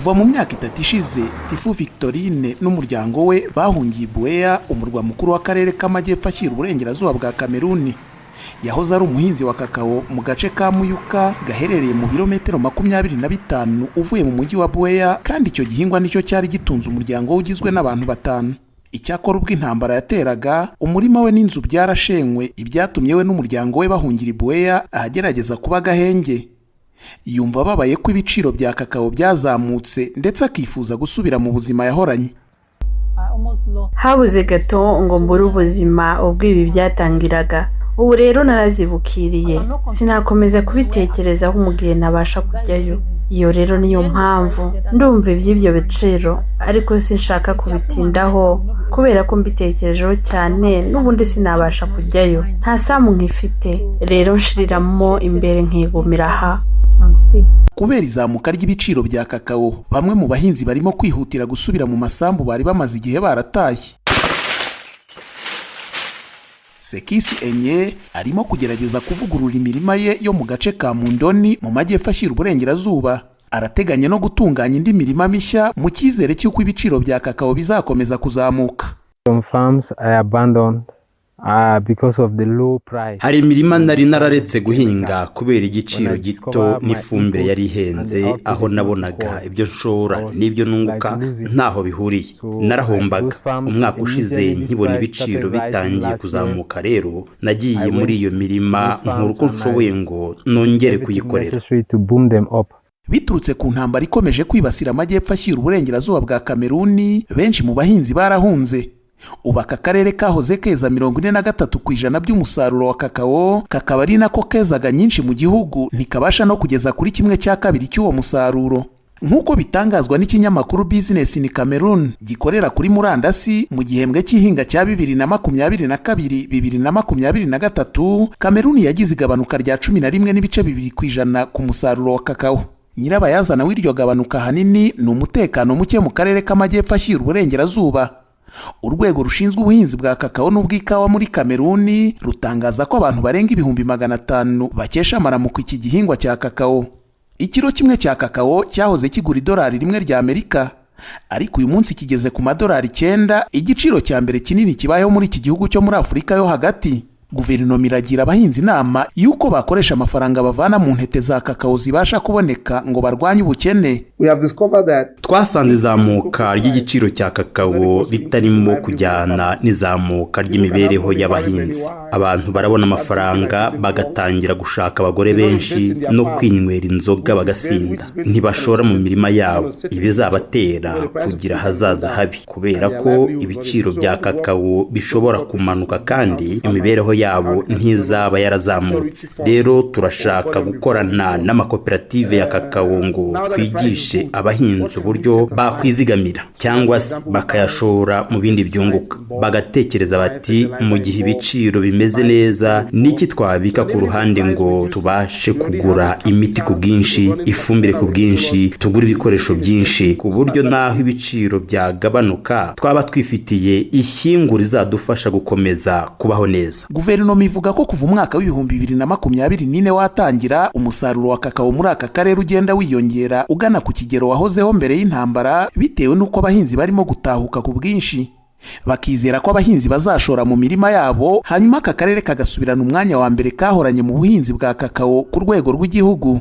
Kuva mu myaka 3 ishize, Ifu Victorine n'umuryango we bahungiye Buea, umurwa mukuru w'akarere k'amajyepfo ashyira uburengerazuba bwa Kameruni. Yahoze ari umuhinzi wa kakao mu gace ka Muyuka gaherereye mu birometero 25 uvuye mu mujyi wa Buea, kandi icyo gihingwa nicyo cyari gitunze umuryango we ugizwe n'abantu batanu. Icyakora ubwo intambara yateraga, umurima we n'inzu byarashenywe, ibyatumye we n'umuryango we bahungira i Buea ahagerageza kuba agahenge. Yumva ababaye ko ibiciro bya kakao byazamutse, ndetse akifuza gusubira mu buzima yahoranye. Habuze gato ngo mbure ubuzima ubwo ibi byatangiraga. Ubu rero narazibukiriye, sinakomeza kubitekerezaho mu gihe ntabasha kujyayo. Iyo rero niyo mpamvu ndumva iby'ibyo biciro, ariko sinshaka kubitindaho kubera ko mbitekerejeho cyane n'ubundi sinabasha kujyayo. Nta samu nkifite, rero nshiriramo imbere nkigumira aha. Kubera izamuka ry'ibiciro bya kakao, bamwe mu bahinzi barimo kwihutira gusubira mu masambu bari bamaze igihe barataye. Sekisi Enye arimo kugerageza kuvugurura imirima ye yo mu gace ka Mundoni mu majyepfo ashyira uburengerazuba. Arateganya no gutunganya indi mirima mishya mu cyizere cy'uko ibiciro bya kakao bizakomeza kuzamuka. Some farms I abandoned because of the low price. Hari imirima nari nararetse guhinga kubera igiciro gito n'ifumbire yari ihenze, aho nabonaga ibyo nshora n'ibyo nunguka ntaho bihuriye, narahombaga. Umwaka ushize nkibona ibiciro bitangiye kuzamuka rero, nagiye muri iyo mirima nkora uko nshoboye ngo nongere kuyikorera. Necessary to boom them up. Biturutse ku ntambara ikomeje kwibasira amajyepfo ashyira uburengerazuba bwa Kameruni, benshi mu bahinzi barahunze. Ubu aka karere kahoze keza 43% by'umusaruro wa kakao, kakaba ari nako kezaga nyinshi mu gihugu, ntikabasha no kugeza kuri 1/2 cy'uwo musaruro, nk'uko bitangazwa n'ikinyamakuru Business in Cameroon gikorera kuri murandasi. Mu gihembwe cy'ihinga cya 2022 2023, Kameruni yagize igabanuka rya 11.2% ku musaruro wa kakao. Nyirabayazana w'iryo gabanuka ahanini ni umutekano muke mu karere k'amajyepfo ashyira uburengerazuba. Urwego rushinzwe ubuhinzi bwa kakao n'ubw'ikawa muri Kameruni rutangaza ko abantu barenga 500,000 bakesha amaramuko iki gihingwa cya kakao. Ikiro kimwe cya kakao cyahoze kigura idolari 1 rya Amerika, ariko uyu munsi kigeze ku madolari 9, igiciro cya mbere kinini kibayeho muri iki gihugu cyo muri Afurika yo hagati. Guverinoma iragira abahinzi inama y'uko bakoresha amafaranga bavana mu ntete za kakao zibasha kuboneka ngo barwanye ubukene. Twasanze izamuka ry'igiciro cya kakao ritarimo kujyana n'izamuka ry'imibereho y'abahinzi. Abantu barabona amafaranga bagatangira gushaka abagore benshi no kwinywera inzoga bagasinda, ntibashora mu mirima yabo, ibizabatera kugira ahazaza habi, kubera ko ibiciro bya kakao bishobora kumanuka kandi imibereho yabo ntizaba yarazamutse. Rero turashaka gukorana n'amakoperative ya kakao ngo twigishe abahinzi uburyo bakwizigamira cyangwa se bakayashora mu bindi byunguka, bagatekereza bati: "Mu gihe ibiciro bimeze neza, niki twabika ku ruhande ngo tubashe kugura imiti ku bwinshi, ifumbire ku bwinshi, tugure ibikoresho byinshi, ku buryo n'aho ibiciro byagabanuka twaba twifitiye ishyingu rizadufasha gukomeza kubaho neza?" Guverinoma ivuga ko kuva umwaka w'2024 watangira, umusaruro wa kakao muri aka karere ugenda wiyongera ugana ku kigero wahozeho mbere y'intambara, bitewe n'uko abahinzi barimo gutahuka ku bwinshi. Bakizera ko abahinzi bazashora mu mirima yabo, hanyuma aka karere kagasubirana umwanya wa mbere kahoranye mu buhinzi bwa kakao ku rwego rw'igihugu.